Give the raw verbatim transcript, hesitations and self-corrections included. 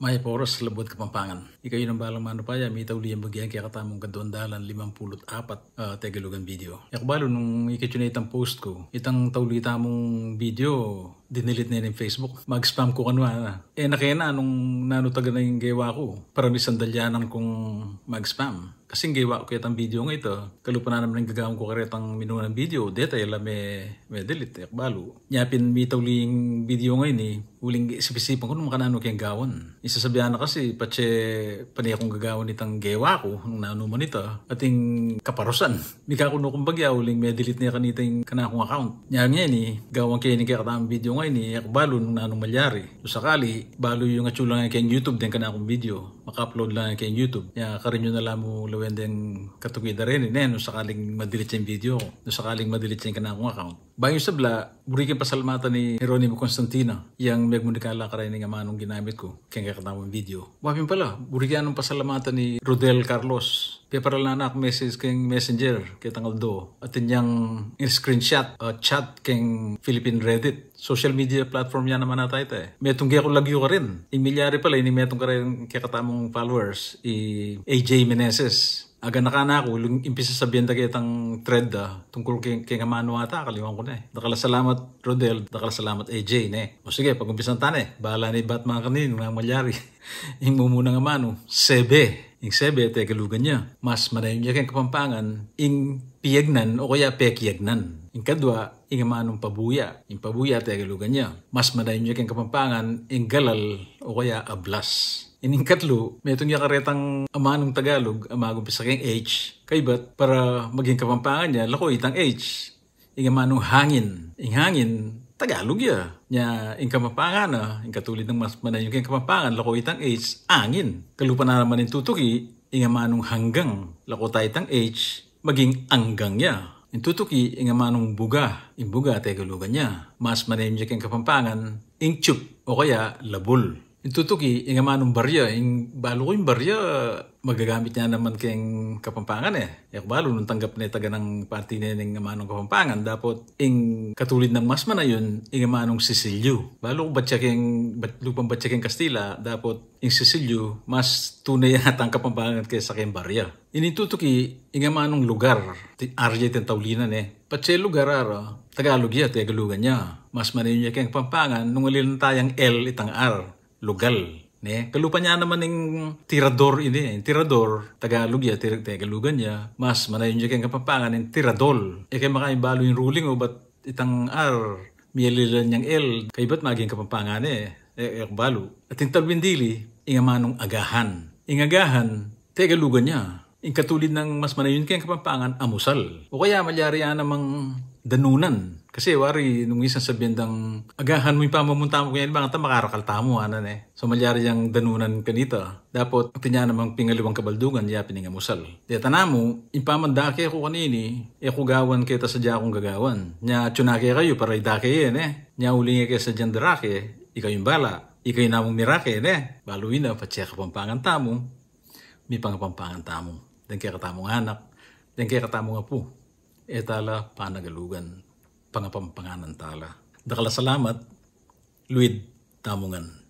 Mayap a oras, Labuad Kapampangan. Ikayu nang balang manupaya, mitauli yang bagya ing kekatamung kaduang dalan limampulu't apat, ah, Tegalugan video. E ku balu nung ikit yu na itang post ku, itang tauli tamung video, dinelete ne ning Facebook. Mag-spam ku kanu, ana. E na kena nung nanu taga na ing gewa ku, para misandalian kung mag-spam. Kasi ing gewa ku ketang video ngeni, kalupa na naman ing gagawan ku karetang minunang video, deta e la me, me-delete, e ku balu. Nya pin mitauli ing video ngeni, uling isip-isipan ku nung makananu keng gawan. Ing sasabian na kasi, patse pane kung gagawan itang gewa ku, nung nanu man ita, ating kaparusan. Mika ku nu kung bagya, uling me-delete ne kanita ing kanakung account. Nya ngeni, gawan ke ing kekatamung video ngeni, e ku balu nung nanung malyari. Nung sakali, balu yu ing atsu lang keng YouTube deng kanakung video. Maka-upload lang keng YouTube. Nya karin yu na la mu lawen deng katuki da reni, ne, nung sakaling ma-delete ya ing video ku. Nung sakaling ma-delete ya ing kanakung account. Bayu ing sabla, buri kung pasalamatan i Jeronimo Constantino, yang megmung kala kareng amanung ginamit ku keng kekatamung video. Wa pin pala, buri kung pasalamatan i Rodel Carlos. Peparal na naku message keng Messenger ketang aldo. Atin yang in-screenshot, ah, chat keng Philippine Reddit. Social media platform ya naman ata ita, e. Metung ke ku lagyu karin. Ing milyari pala, ini metung karin kekatamung followers, i A J Meneses. Aganaka na ku, uling impisa sabian da ketang thread da, tungkul keng, keng amanu ata, kaliwan ku ne. Dakal a salamat, Rodel, dakal a salamat, A J, ne. O sige, pag-umpisan ta ne, bala ne i Batman kanini nung malyari. Ing mumunang amanu, sebe. Ing sebe, Tegalugan ya. Mas manayun ya keng Kapampangan ing piyagnan o kaya pekiyagnan. Ing kadwa, ing amanung pabuya. Ing pabuya, Tegalugan ya. Mas manayun ya keng Kapampangan ing galal o kaya ablas. Ining katlu, metung ya karetang amanung Tagalug a mag-umpisa keng H, kaybat para maging Kapampangan ya, lako itang H. Ing amanung hangin. Ing hangin, Tagalug ya. Nya, ing Kapampangan na, ing katulid nang mas manayun keng Kapampangan, lako itang H, angin. Kalupa na naman ing tutuki, ing amanung hanggang, lako ta itang H, maging anggang ya. Ing tutuki, ing amanung buga, ing buga, Tegalugan ya. Mas manayun ya keng Kapampangan, ing tsup, o kaya labul. Ing tutuki, ing amanung barya, ing balu ku ing barya, magagamit ya naman keng Kapampangan, e. E ku balu nung tanggap ne taga nang parti ne ning amanung Kapampangan, dapot ing katulid nang mas manayun, ing amanung sisilyu. Balu ku batya keng, bat-, lupang batya keng Kastila, dapot ing sisilyu, mas tune ya atang Kapampangan kesa keng barya. Ining tutuki, ing amanung lugar, ti-, arya itang taulinan, e. Patse lugar ara, Tagalug ya, Tegalugan ya. Mas manayun ya keng Kapampangan, nung alilan tayang L itang R. Lugal, ne? Kalupa na naman ing tirador ini, ing tirador, Tagalug ya, tir-, Tegalugan ya, mas manayun ya keng Kapampangan ing tiradol. E ke makaimbalu ing ruling o bat itang R, mialilan yang L, kaybat maging Kapampangan ne, e, e ku balu. At ing talwing dili, ing amanung agahan. Ing agahan, Tegalugan ya. Ing katulid nang mas manayun keng Kapampangan, amusal. O kaya malyari ya namang danunan. Kasi wari nung isang sabian dang, agahan mu ing pamamunta mu keni, bang ta makarakal tamu, ana ne. So malyari yang danunan kanita. Dapot, atin ya namang pingaliwang kabaldugan, ya pin ing amusal. Deta namu, ing pamandake ku kanini, e ku gawan keta sadya kung gagawan. Nya atsu na kekayu para idake ye, ne. Nya uling e ke sadyang darake, ikayu ing bala. Ikayu namung mirake, ne. Balu yu na, patse Kapampangan tamu. Mipangapampangan tamu, deng kekatamung anak, deng kekatamung apu. E ta la panagalugan, pangapampanganan ta la. Dakal a salamat, luid tamu ngan.